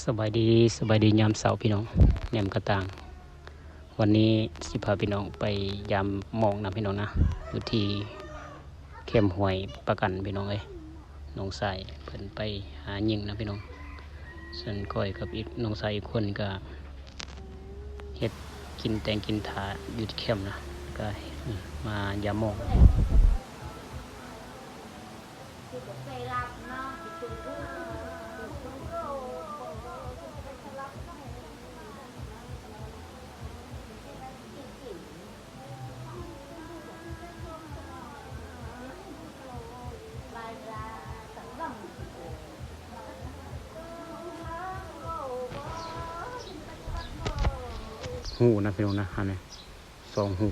ສະບາຍດີ, ສະບາຍດີຍາມເຊົ້າພີ່ນ້ອງ ແນມກະຕ່າງ. ວັນນີ້ຊິພາພີ່ນ້ອງໄປຢາມມອງນະພີ່ນ້ອງນະ ຢູ່ທີ່ແຄມຫ້ວຍປາກັນພີ່ນ້ອງເອີຍ. ນ້ອງຊາຍເພິ່ນໄປຫາຍິງນະພີ່ນ້ອງ, ສ່ວນຂ້ອຍກັບອີກ ນ້ອງຊາຍອີກຄົນກະເຮັດກິນແຕ່ງກິນຖ້າຢູ່ທີ່ແຄມນະ, ກະມາຢາມມອງ. ຮູນະພີ່ນ້ອງນະ ຫັ້ນນະ ສອງຮູ.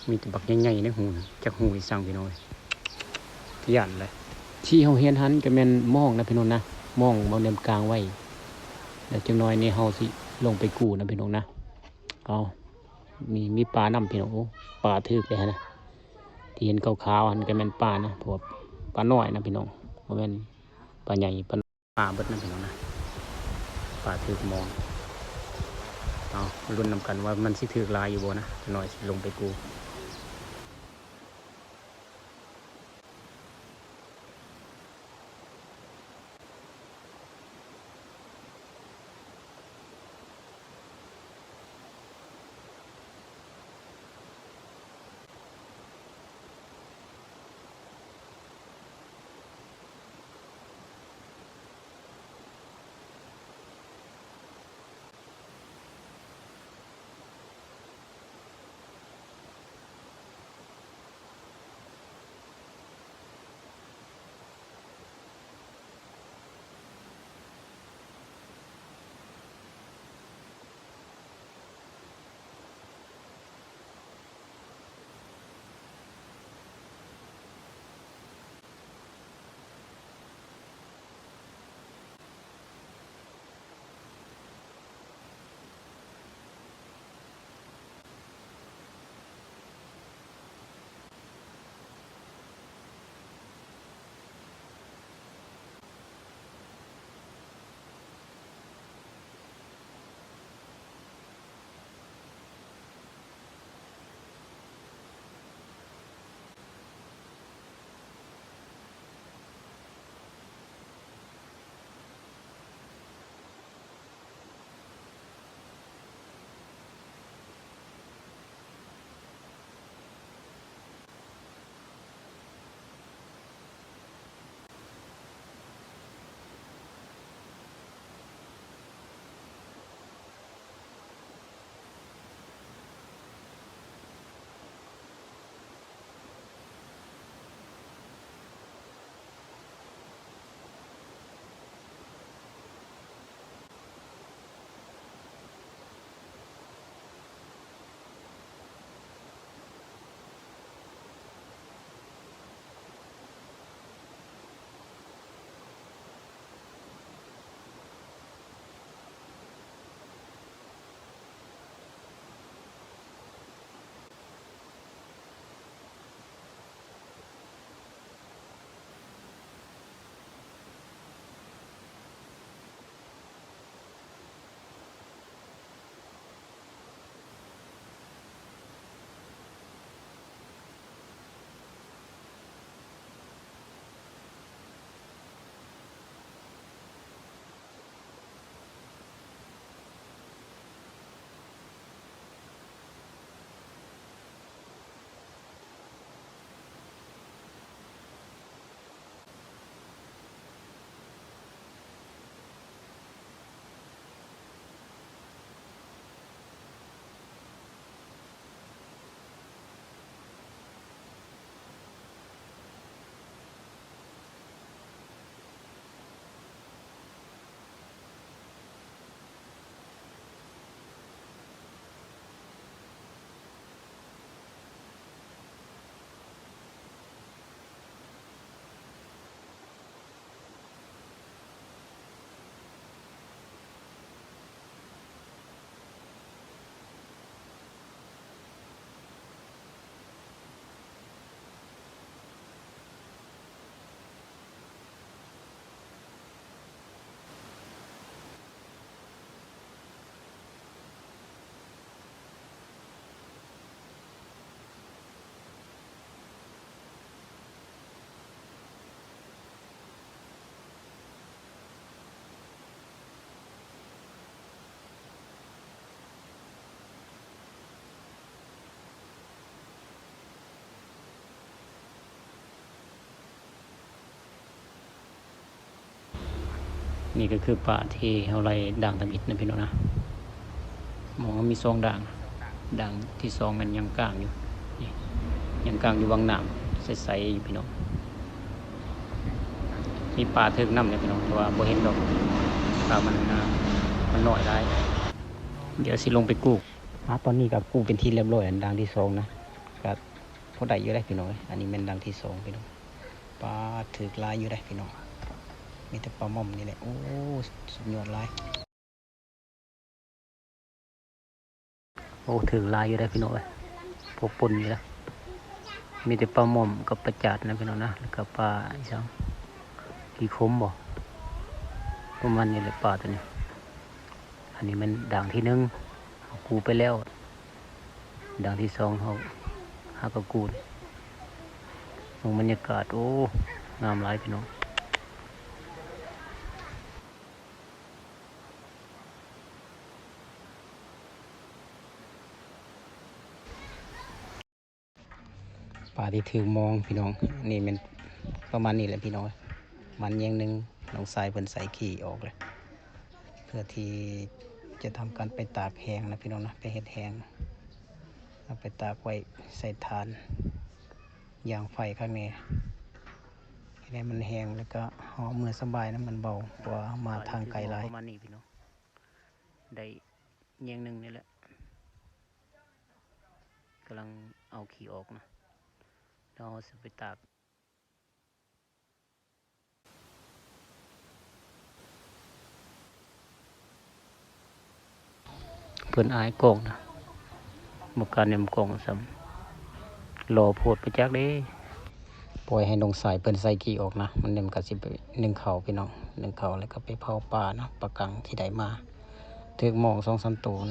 ມີແຕ່ບັກໃຫຍ່ໆ ໃນຮູນະ ຈັກຮູອີ່ສັງພີ່ນ້ອງເອີຍ ຢ້ານເລີຍ. ທີ່ເຮົາເຫັນຫັ້ນກະແມ່ນມອງນະພີ່ນ້ອງນະ, ມອງ ມອງແນມກາງໄວ້. ແລ້ວຈັກໜ້ອຍນີ້ເຮົາຊິລົງໄປກູ້ນະພີ່ນ້ອງນະ. ເອົາ ມີ ມີປານຳພີ່ນ້ອງ. ໂອ້ ປາຖືກເລີຍຫັ້ນນະ, ທີ່ເຫັນຂາວໆ ຫັ້ນກະແມ່ນປານະ, ເພາະວ່າປານ້ອຍນະພີ່ນ້ອງ, ບໍ່ແມ່ນປາໃຫຍ່ປາ ປາເບິດນະພີ່ນ້ອງນະ, ປາຖືກມອງ. ເອົາ ມາລຸ້ນນຳກັນວ່າມັນຊິຖືກຫຼາຍຢູ່ບໍ່ນະ, ຈັກໜ້ອຍຊິລົງໄປກູ້. ນີ້ກໍຄືປາທີ່ເຮົາໄລ່ດ່າງທຳອິດນະພີ່ນ້ອງນະ. ໝໍມີສອງດ່າງ, ດ່າງທີສອງແມ່ນຍັງກາງຢູ່, ນີ້ຍັງກາງຢູ່ວັງນ້ຳໃສໆຢູ່ພີ່ນ້ອງ. ມີປາຖືກນ້ຳເດ້ພີ່ນ້ອງ, ແຕ່ວ່າບໍ່ເຫັນດອກ, ປາມັນ ມັນນ້ອຍຫຼາຍ. ດຽວຊິລົງໄປກູ້. ອາ ຕອນນີ້ກໍກູ້ເປັນທີ່ລຽບຮ້ອຍ ອັນດ່າງທີສອງນະ, ກໍພໍໄດ້ຢູ່ເດ້ພີ່ນ້ອງເອີຍ. ອັນນີ້ແມ່ນດ່າງທີສອງພີ່ນ້ອງ. ປາຖືກຫຼາຍຢູ່ເດ້ພີ່ນ້ອງ, ມີແຕ່ປາໝ່ອມນີ້ແຫຼະ. ໂອ້ ສຸດຍອດຫຼາຍ. ໂອ້ ຖືກຫຼາຍຢູ່ເດ້ພີ່ນ້ອງເອີຍ, ພໍປົນຢູ່ເດ້. ມີແຕ່ປາໝ່ອມກັບປາຈາດນະພີ່ນ້ອງນະ, ແລ້ວກໍປາອີ່ຫຍັງ ກີ່ຂົມບໍ ປະມານນີ້ແຫຼະ ປາໂຕນີ້. ອັນນີ້ແມ່ນດ່າງທີໜຶ່ງ ເຮົາກູ້ໄປແລ້ວ, ດ່າງທີສອງເຮົາຫາກໍກູ້. ເບິ່ງບັນຍາກາດ ໂອ້ ງາມຫຼາຍພີ່ນ້ອງ. ປາທີ່ຖືກມອງພີ່ນ້ອງ, ນີ້ແມ່ນປະມານນີ້ແຫຼະພີ່ນ້ອງ. ມັນແຍງໜຶ່ງ ນ້ອງຊາຍເພິ່ນໃສ່ຂີ້ອອກແລ້ວ ເພື່ອທີ່ຈະທຳການໄປຕາກແຫ້ງນະພີ່ນ້ອງນະ, ໄປເຮັດແຫ້ງ ເອົາໄປຕາກໄວ້ໃສ່ຖ່ານ ຢ່າງໄຟຂ້າງໃນ ເຮັດໃຫ້ມັນແຫ້ງ ແລ້ວກໍເຮົາເອົາເມືອສະບາຍນະ, ມັນເບົາ ເພາະວ່າເຮົາມາທາງໄກຫຼາຍ. ປາທີ່ຖືກມອງປະມານນີ້ພີ່ນ້ອງ, ໄດ້ແຍງໜຶ່ງນີ້ແຫຼະ. ກຳລັງເອົາຂີ້ອອກນະ, ແລ້ວເຮົາຊິໄປຕາກ. ເພິ່ນອາຍກ້ອງນະ, ບໍ່ກ້າແນມກ້ອງຊ້ຳ, ຫຼໍ່ໂພດໄປຈັກເດ້. ປ່ອຍໃຫ້ນ້ອງຊາຍເພິ່ນໃສ່ຂີ້ອອກນະ, ມັນ ມັນກໍຊິໄປໜຶ້ງເຂົ້າພີ່ນ້ອງ, ໜຶ້ງເຂົ້າແລ້ວກໍໄປເຜົາປານະ, ປາກັງທີ່ໄດ້ມາ. ຖືກມອງສອງສາມໂຕນະ,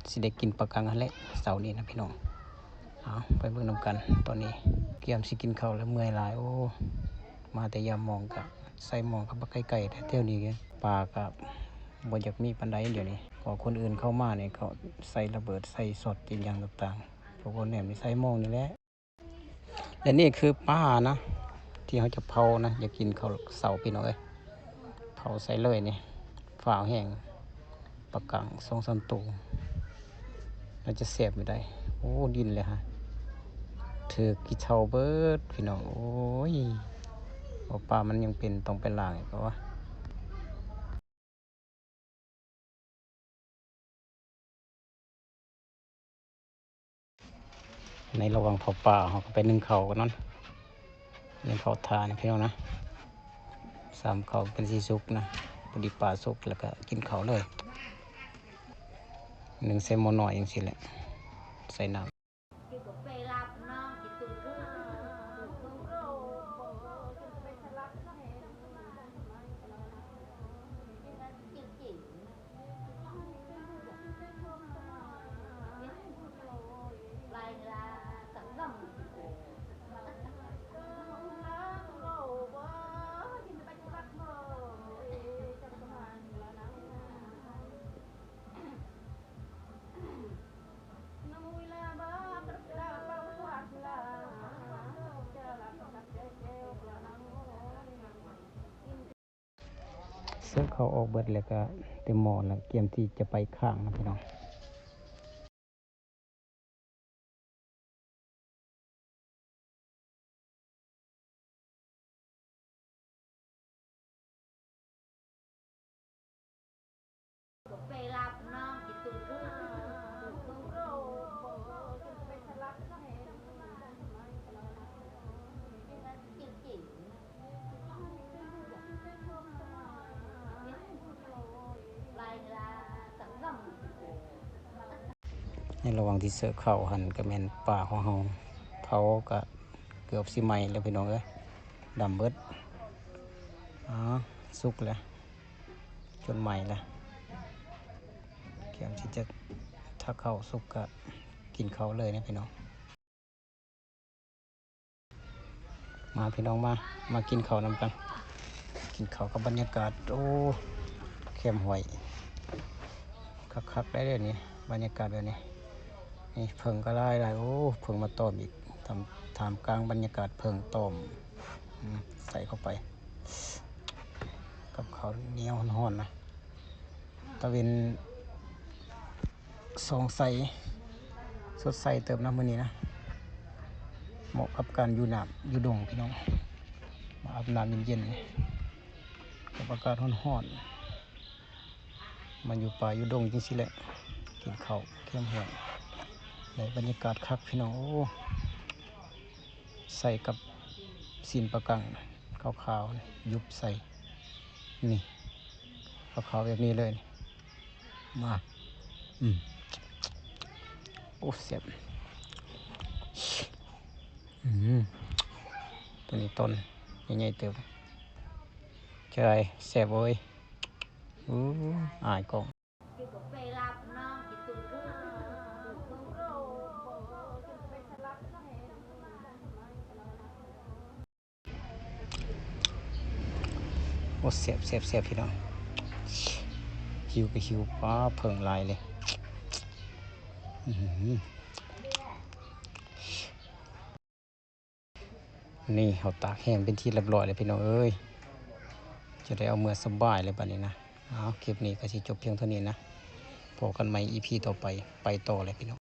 ຊິໄດ້ກິນປາກັງຫັ້ນແຫຼະເຊົ້ານີ້ນະພີ່ນ້ອງ. ເອົາ ໄປເບິ່ງນຳກັນ. ຕອນນີ້ກຽມຊິກິນເຂົ້າແລ້ວ, ເມື່ອຍຫຼາຍ. ໂອ້ ມາແຕ່ຍາມມອງກະໃສ່ມອງກໍບໍ່ໄກໆ ແຖວໆນີ້ປາກໍບໍ່ຢາກມີປານໃດດຽວນີ້, ເພາະຄົນອື່ນເຂົ້າມານີ້ ເຂົາໃສ່ລະເບີດ ໃສ່ຊັອດ ອີ່ຫຍັງຕ່າງໆ. ພວກເຮົາແນມໃສ່ມອງນີ້ແຫຼະ. ແລະນີ້ຄືປານະ ທີ່ເຮົາຈະເຜົານະ, ຢາກກິນເຂົ້າເຊົ້າພີ່ນ້ອງເອີຍ, ເຜົາໃສ່ເລີຍນີ້, ຟ້າວແຮງ. ປາກັງສອງສາມໂຕ ໜ້າຈະແຊບຢູ່ໄດ໋. ໂອ້ ດິນເລີຍຮະ, ຖືກຂີ້ເຖົ່າເບີດພີ່ນ້ອງ. ໂອ້ຍ ເພາະປາມັນຍັງເປັນ, ຕ້ອງໄປລ້າງອີກວ່າ. ໃນລະຫວ່າງເຜົາປາ ເຮົາກໍໄປໜຶ້ງເຂົ້າກ່ອນເນາະ, ໜຶ້ງເຂົ້າຖ່ານພີ່ນ້ອງນະ. ສາມເຂົ້າເປັນຊິສຸກນະ, ພໍດີປາສຸກແລ້ວກໍກິນເຂົ້າເລີຍ. ໜຶ້ງໃສ່ໝໍ້ນ້ອຍຈັ່ງຊີ້ແຫຼະ, ໃສ່ນ້ຳ. Serve ເຂົ້າອອກເບິດແລ້ວກະເຕັມໝໍ້ແລ້ວ, ກຽມທີ່ຈະໄປຄ້າງນະພີ່ນ້ອງ. ໃນລະຫວ່າງທີ່ເສີເຂົ້າຫັ້ນ ກໍແມ່ນປາຂອງເຮົາເຜົາ ກໍເກືອບຊິໄໝ້ແລ້ວພີ່ນ້ອງເອີຍ, ດຳເບິດ. ອາ ສຸກແລ້ວ, ຈົນໄໝ້ແລ້ວ. ກຽມທີ່ຈະ ຖ້າເຂົ້າສຸກກໍກິນເຂົ້າເລີຍນະພີ່ນ້ອງ. ມາພີ່ນ້ອງມາ ມາກິນເຂົ້ານຳກັນ, ກິນເຂົ້າກັບບັນຍາກາດ ໂອ້ ແຄມຫ້ວຍ ຄັກໆ ໄດ໋ເດ້ນີ້ ບັນຍາກາດແບບນີ້. ນີ້ເຜິ້ງກໍຫຼາຍໆ ໂອ້ ເຜິ້ງມາຕອມອີກ ທ່າມ ທ່າມກາງບັນຍາກາດເຜິ້ງຕອມ ອືມ ໃສ່ເຂົ້າໄປ. ກັບເຂົ້າໜຽວຮ້ອນໆນະ ຕາເວັນສ່ອງໃສ ສົດໃສເຕີບນະມື້ນີ້ນະ ເໝາະກັບການຢູ່ນ້ຳຢູ່ດົງພີ່ນ້ອງ ມາອາບນ້ຳເຢັນໆ ກັບອາກາດຮ້ອນໆ ມາຢູ່ປ່າຢູ່ດົງຈັ່ງຊີ້ແຫຼະ ກິນເຂົ້າແຄມຫ້ວຍ ໄດ້ບັນຍາກາດຄັກພີ່ນ້ອງ ໂອ້ ໃສ່ກັບຊີ້ນປາກັງຂາວໆ ຍຸບໃສ່ ນີ້ ຂາວໆແບບນີ້ເລີຍ ມາ ອືມ ໂອ້ ແຊບ ອືມ ໂຕນີ້ຕົນໃຫຍ່ໆເຕີບ ເຈົ້າ ແຊບເວີຍ ໂອ້ ອາຍກ້ອງ. ໂອ້ ແຊບໆໆ ພີ່ນ້ອງ ຫິວກໍຫິວ ປາ ເຜິ້ງຫຼາຍເລີຍ ອືມ. ນີ້ເຮົາຕາກແຫ້ງເປັນທີ່ລຽບຮ້ອຍແລ້ວພີ່ນ້ອງເອີຍ ຈະໄດ້ເອົາເມືອສະບາຍເລີຍບາດນີ້ນະ ເອົາ ຄລິບນີ້ກໍຊິຈົບພຽງເທົ່ານີ້ນະ ພົບກັນໃໝ່ອີພີຕໍ່ໄປ ໄປຕໍ່ເລີຍພີ່ນ້ອງ.